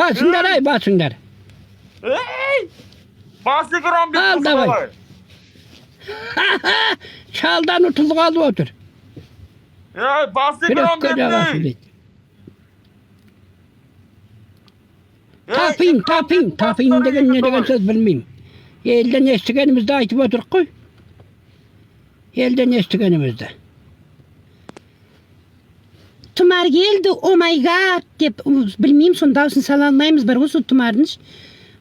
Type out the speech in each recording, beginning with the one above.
Басыңдар, ай, басыңдар. Ей! Бас экран бет Ал, болса давай. давай. Шалдан ұтылғалы отыр. Ей, бас экран Күрекке жағасың бетіне. дейді. Тапайын, тапайын, тапайын деген не деген сөз білмеймін. Елден естігенімізді айтып отырық қой. Елден естігенімізді. Тұмар келді, oh my god деп білмеймін, соның дауысын сала алмаймыз бар ғой сол Тұмардың ш.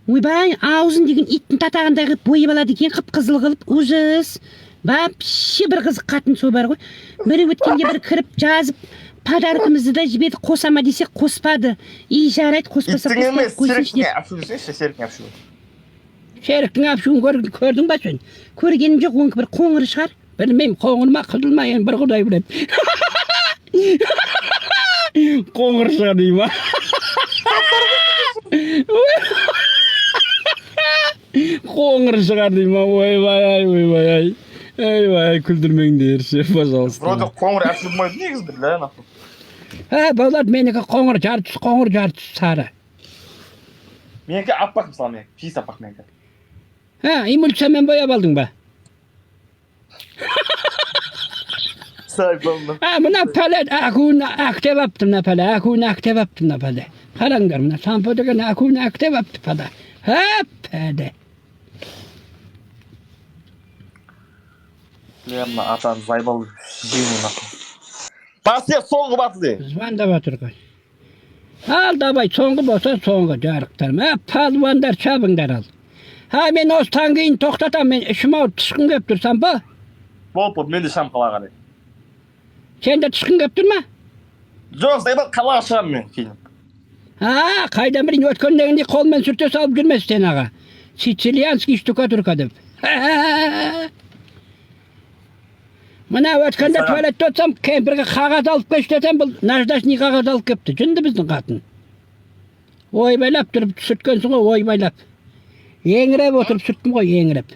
Ойбай, аузын деген иттің татағандай қылып бояп алады екен, қып қызыл қылып, ужас. Вообще бір қызық қатын сол бар ғой. Бірі өткенде бір кіріп жазып, подаркамызды да жіберді, қоса ма десек қоспады. И жарайды, қоспаса Иттің қоспай емес, қойсыншы серіктің деп. әпшу десеңші, серіктің әпшу. Серіктің әпшуін көрдің ба сен? Көргенім жоқ, онікі бір қоңыр шығар. Білмеймін, қоңыр ма, қызыл ма, енді бір құдай біледі. Қоңыр шығар дей ма? Қоңыр шығар дей ма? Ойбай ай, ойбай ай. Ойбай ай, күлдірмеңдерші, пожалуйста. Вроде қоңыр әпшу болмайды негізі, бля, нахуй. Ә, болады, менікі қоңыр, жартысы қоңыр, жартысы сары. Менікі аппақ мысалы менікі, пис аппақ менікі. Ә, эмульсиямен бояп алдың ба? Сайбанды. Ә, мына пәле әкуін әктеп апты, мына пәле, әкуін әктеп апты мына пәле. Қараңдар, мына сампо деген әкуін әктеп апты пәле. Ә, пәле. Бля, мына атаны заебал жеймін нахуй. Бас е, соңғы баты де. Звондап жатыр ғой. Ал, давай, соңғы болса соңғы, жарықтарым. Ә, палуандар, шабыңдар ал. Ха, мен осыдан кейін тоқтатамын, мен ішім ауырып тышқым келіп тұр, сампо. Болды, болды, мен де шығамын қалаға қарай. Сен де тышқың келіп тұр ма? Жоқ, заебал, қалаға шығамын мен кейін. А, қайдан білейін, өткендегіндей қолмен сүрте салып жүрме стенаға. Сицилианский штукатурка деп. Мына өткенде Саған. туалетте отырсам, кемпірге қағаз алып келші десем, бұл наждачный қағаз алып келіпті. Жынды біздің қатын. Ойбайлап тұрып сүрткенсің ғой, ойбайлап. Еңіреп отырып сүрттім ғой, еңіреп.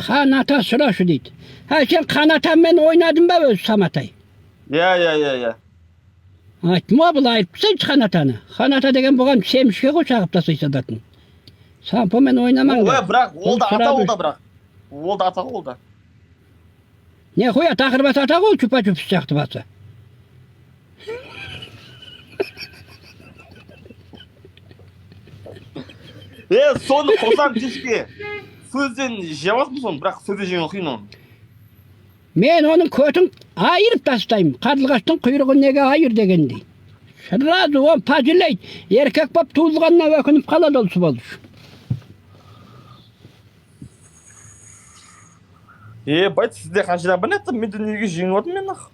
Хан ата сұрашы дейді. Ха, сен хан атаммен ойнадың ба өзі, Саматай? Иә, иә, иә, иә. Айттым ғой, бұл айырып тастайыншы хан атаны. Хан ата деген бұған семішке ғой шағып тастай салатын. Сампомен Ой, ойнамаңдар. бірақ ол да Бұл ата, ол сұрады. да бірақ. Ол да ата ғой, ол да. Не хуя, тақыр басы ата ғой, чупа чупс сияқты басы. Е, соны қосамын кешке. Сөзден жеп аласың соны, бірақ сөзден жеген қиын оны. Мен оның көтін айырып тастаймын. Қарлығаштың құйрығын неге айыр дегендей. Сразу он пожалеет. Еркек боп туылғанына өкініп қалады ол сволочь. Е, байт, сізде қаншадан бір нетті? Мен дүниеге жеңіп отырмын мен нах.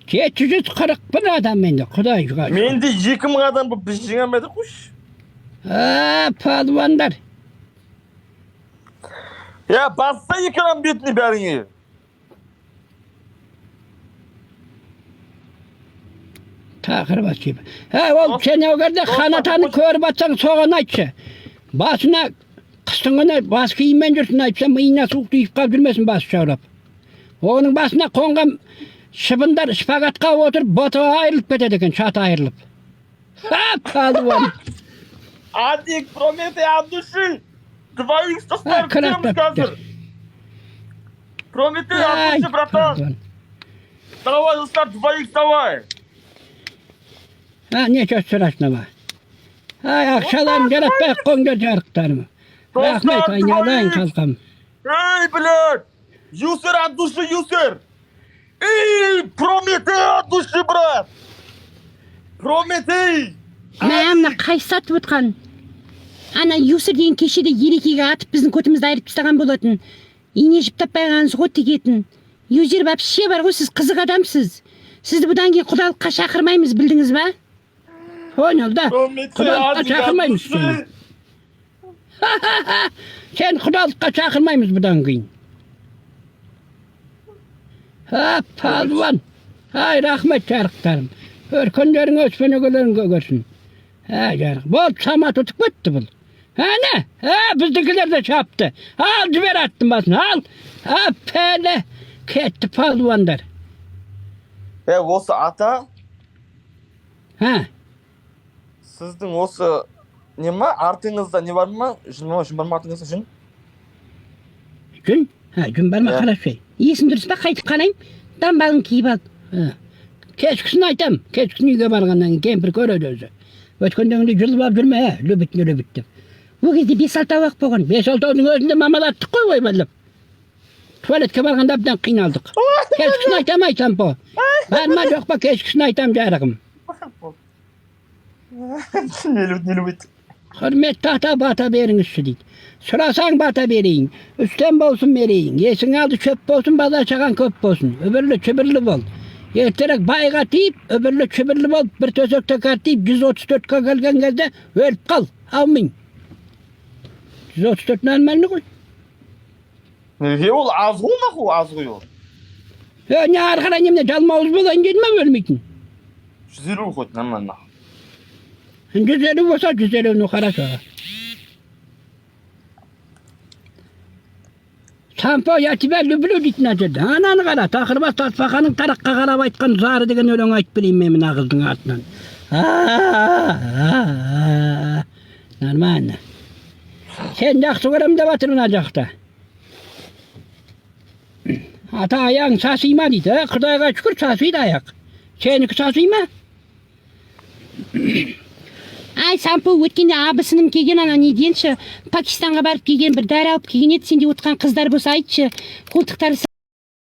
741 адам менде, құдай шүкір. Менде 2000 адам болып біз жеңе алмай қойшы. А, палуандар. Е, басса экран бетіне бәріңе. Тақыр бас жеп. Ә, ол сен егерде хан атаны көріп атсаң, соған айтшы. Басына қыстың күні бас киіммен жүрсін, айтса, миына суық тиіп қалып жүрмесін басы жаурап. Оның басына қонған шыбындар шпагатқа отырып, боты айырылып кетеді екен, шаты айырылып. Ха, палуан. Адик, Прометей от души. 2х достар, А, крап күтеміз қазір. Прометей от Ай, души, братан. палуан. Давай, достар, 2х давай. А, ничего страшного. Ай, ақшаларын жаратпай ақ қойыңдар, жарықтарым. Рахмет, Достар, айналайын 2х. қалқам. Эй, блядь! Юсер от души, Юсер! Эй, Прометей от души, брат! Прометей! Мә, мына қайсы атып отқан? Ана Юсер деген кешеде ерекеге атып біздің көтімізді айырып тастаған болатын. Ине жіп таппай қалғансыз ғой тігетін. Юзер вообще бар ғой, сіз қызық адамсыз. Сізді бұдан кейін құдалыққа шақырмаймыз, білдіңіз ба? Понял, да? Прометей Құдалыққа Адик от шақырмаймыз души! сені. Сен құдалыққа шақырмаймыз бұдан кейін. Ха, палуан. Ай, рахмет, жарықтарым. Өркендерің өспен өгелерің көгерсін. Ә, жарық. Болды, Самат ұтып кетті бұл. Әне, ә, біздікілер де шапты. Ал, жібер аттың басын, ал. А, пәле. Кетті палуандар. Е, осы ата Ha. Сіздің осы не ма, артыңызда не бар ма? Жүн ма, жүн бар ма артыңызда, жүн? Жүн? Ha, жүн бар ма? Иә. Қарашы. Есің дұрыс па? Қайтып қараймын, дамбалын киіп алып. Ha. Кешкісін айтам. Кешкісін үйге барғаннан кейін кемпір көреді өзі. Өткенде күнде жұлып алып жүрме, ә, любит не любит деп. Ол кезде бес алтау ақ болған. Бес алтаудың өзінде мамалаттық қой ойбайлап. Туалетке барғанда әбден қиналдық. Кешкісін айтам, айтам по. Бар ма, жоқ па, кешкісін айтам, жарығым. Не любит, не любит. Құрметті ата, бата беріңізші дейді. Сұрасаң, бата берейін. Үстем болсын берейін. Есің алды шөп болсын, бала шағаң көп болсын. Үбірлі чүбірлі бол. Ертерек байға тиіп, үбірлі чүбірлі болып, бір төсекте қартайып, 134-ке келген кезде өліп қал. Аумин. 134 нормально ғой. Неге, ол аз ғой, нахуй, аз ғой ол. Е, не ары қарай немене жалмауыз болайын деді ма өлмейтін? 150 хоть нормально. 150 болса, 150, ну хорошо. Сампо, я тебя люблю дейді мына жерде. Ананы қара, тақырбас тасбақаның тараққа қарап айтқан зары деген өлең айтып берейін мен мына қыздың артынан. А, нормально. Сен жақсы көрем деп жатыр мына жақта. Ата, аяғың саси ма дейді. Ә, құдайға шүкір, сасиды аяқ. Сенікі саси ма? Ай, Сампо, өткенде абысыным келген ана неденші, Пакистанға барып келген, бір дәрі алып келген еді. Сенде отқан қыздар болса, айтшы, қолтықтары